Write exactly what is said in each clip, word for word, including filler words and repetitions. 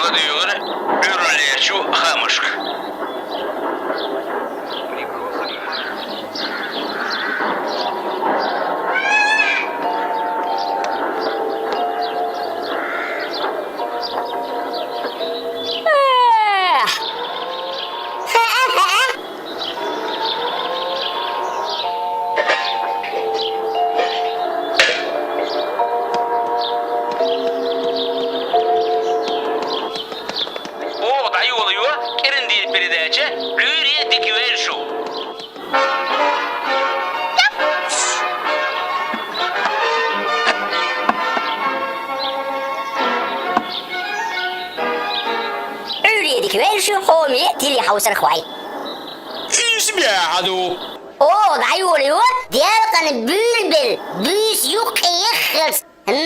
ЛадугӀар Ӏуьйраллерчу хаамашка. Оха дӀайолайо кӀиранди передача «Ӏуьйре дика везаш ва». «Ӏуьйре дика везаш ва» хӀоме телехьовсархой. Иза бяхьа ду. Оха дӀайолайо делкъан буьйлабелла, буьйса юккъе яххалц,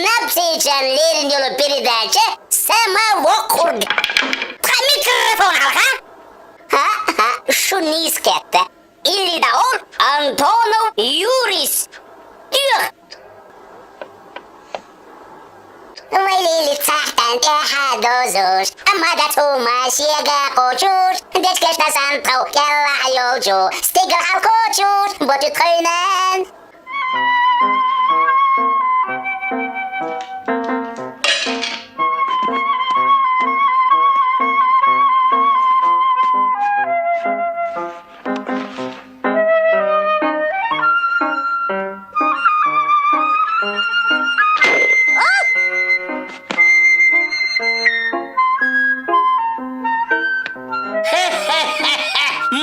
наб сечарна лерина йолу передача «Самовоккхург». Тхан микрофон хьалха. ХӀаъ-хӀаъ, шу нийса кхетта. Илли дӀаолу Антонов Юрис. Тоьхат! Вай лили цхьаьхьтан тӀаьхьа дозуш, амма дац хӀума шега кхочуш, дечкеш дан сан тхов кӀелахь йолчу, стигал хьалкочуш, ботуьйту тхайнан.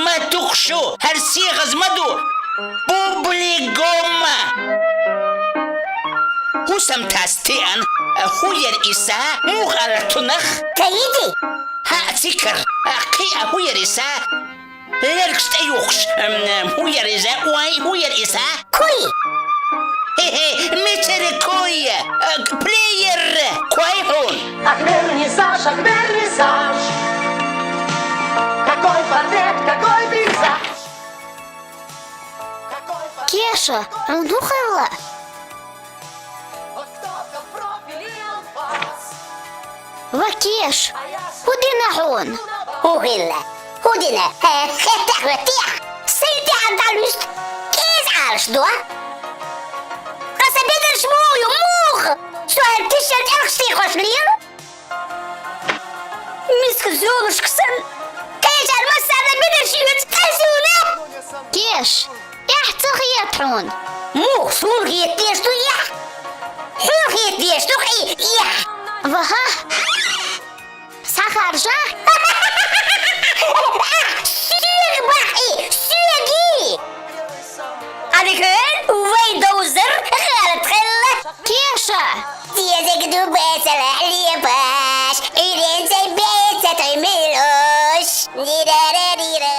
Ма туху шу, хӀара сегӀаза ма ду, бублигом! ХӀусамтас теана, хӀун яра иза, муха алара цунах? Ца йиди? ХӀаъ, цикар, кхин а хӀун яра иза? Лергаш тӀеюхуш, м, хӀун яра иза? Ой, хӀун яра иза? Кой? Хе-хе, мичара кой? Э, плеер. Кой хьуна? Ах, вернисаж, ах, вернисаж. Какой портрет, какой пейзаж. Кеша, хьуна хӀун хилла? Ва Кеш, хӀун дина хьуна? ХӀун хилла? ХӀун дина? ХӀе, хеттехь хӀоьттехь? Сайн тӀехь дӀалуьста кӀеза Ӏалаш ду? Ткъа сан бедарш муха ю, муха? Со хӀара тишар тӀелхаш тийхош лелу? Миска зулушка санна, кхечара массарна бедарш оьцу ткъа суна? Кеш, эхь ца хета хьуна? Муха, суна хета дезаш ду эхь? Хьуна хета дезаш ду-кх и эхь? Ва хьа! Схьахаржа? Соьга бахьа и, соьга! Ана хӀара вай довзар гӀалат хилла. Кеша! Дезаг ду бацалахь лепаш, Ӏуьйренца беца тхуьмилуш. Дирара-дира.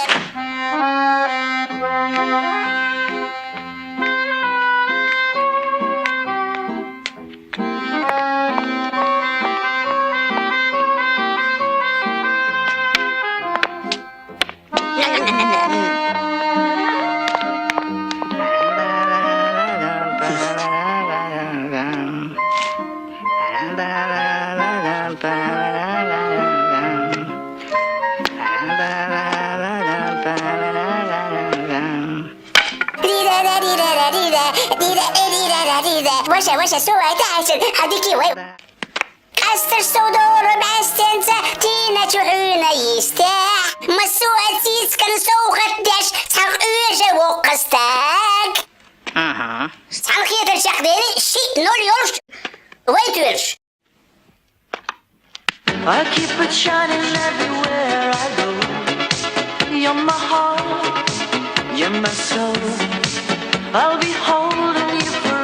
Ваша, ваша, сувай тӀаьхьашна, хьан дика вай. Къаьсташ сов долу бӀаьстенца, тийначу хьуьйна йистехь, массо а цицкан совгӀат деш, цхьа къоьжа воккха стаг. Ага. Цхьаьнакхетар чекхдели, шиъ ноль йолуш, вай тоьлуш. I keep it shining everywhere I go. You're my heart, you're my soul. I'll be holding you forever.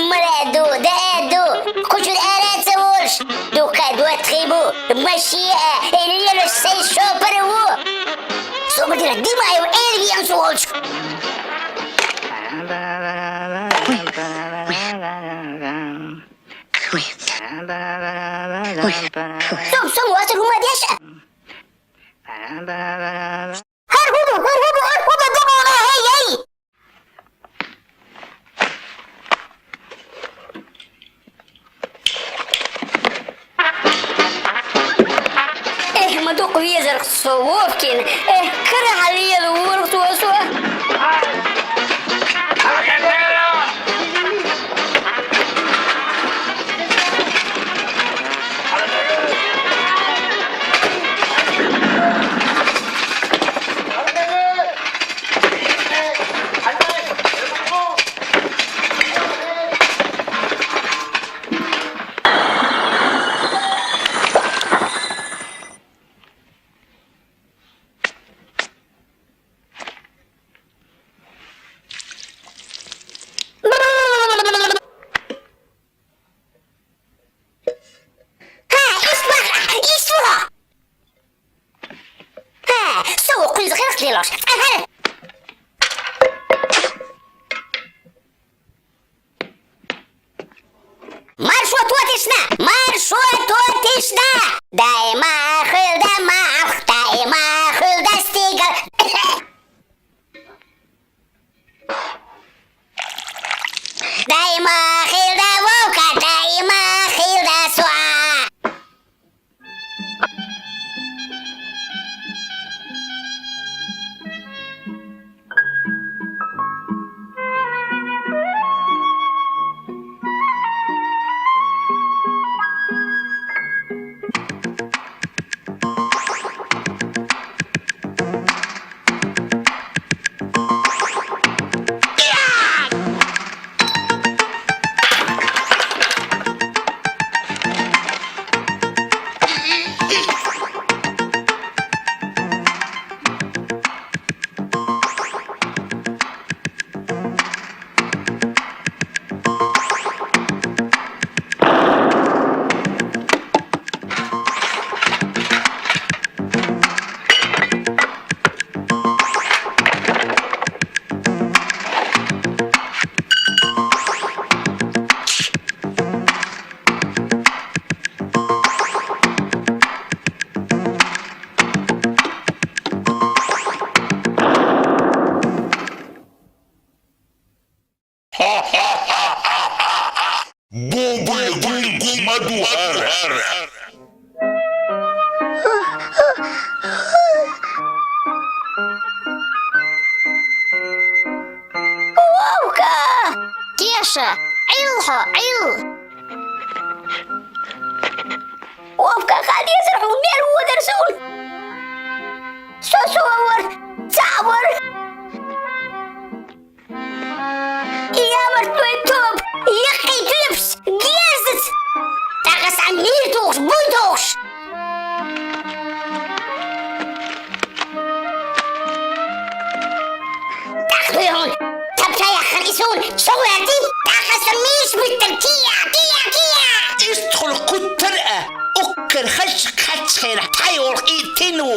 Мара ду, да ду, кучур ара ца волш, дукха ду тхибу, машия, лелаш сай шопар ву. Собар дира, димаю, эльвиан су волш. Сом, сом, васар хумадеш. Гьар гьуда, гьар гьуда, гьар гьуда, дабуна, гьей, гьей! Эх, ма дукха везар со, Вовкин. Эх, кара хьалел вурх со, со. Гьа, ишт бах, ишт вугьа. Гьа, сувукъ къуьнзихъ гъилх лелош. Агьа. Маршрут тешна, маршрут тешна. Даима хуьлда мах, даима хуьлда стигал. Даима хуьлда Вовка, даима хуьлда суа. Бобуя гули гумаду гьар. Вовка! Теша, гӀил хьо, гӀил! Вовка, хадезар хьо, мер водар сун! Со совар, цавар! Я мартной топ, я къидуьпс, герзац! ТӀаккха сан мир тухуш, буй тухуш! ТӀаккха дуй хьуна, тапча яххана и суна чу гӀерти, тӀаккха сан миш буьттар кия, кия, кия! Иштта хьуна кхуттар а, уккар хаш кхаччахьера, тхьай олх и тину!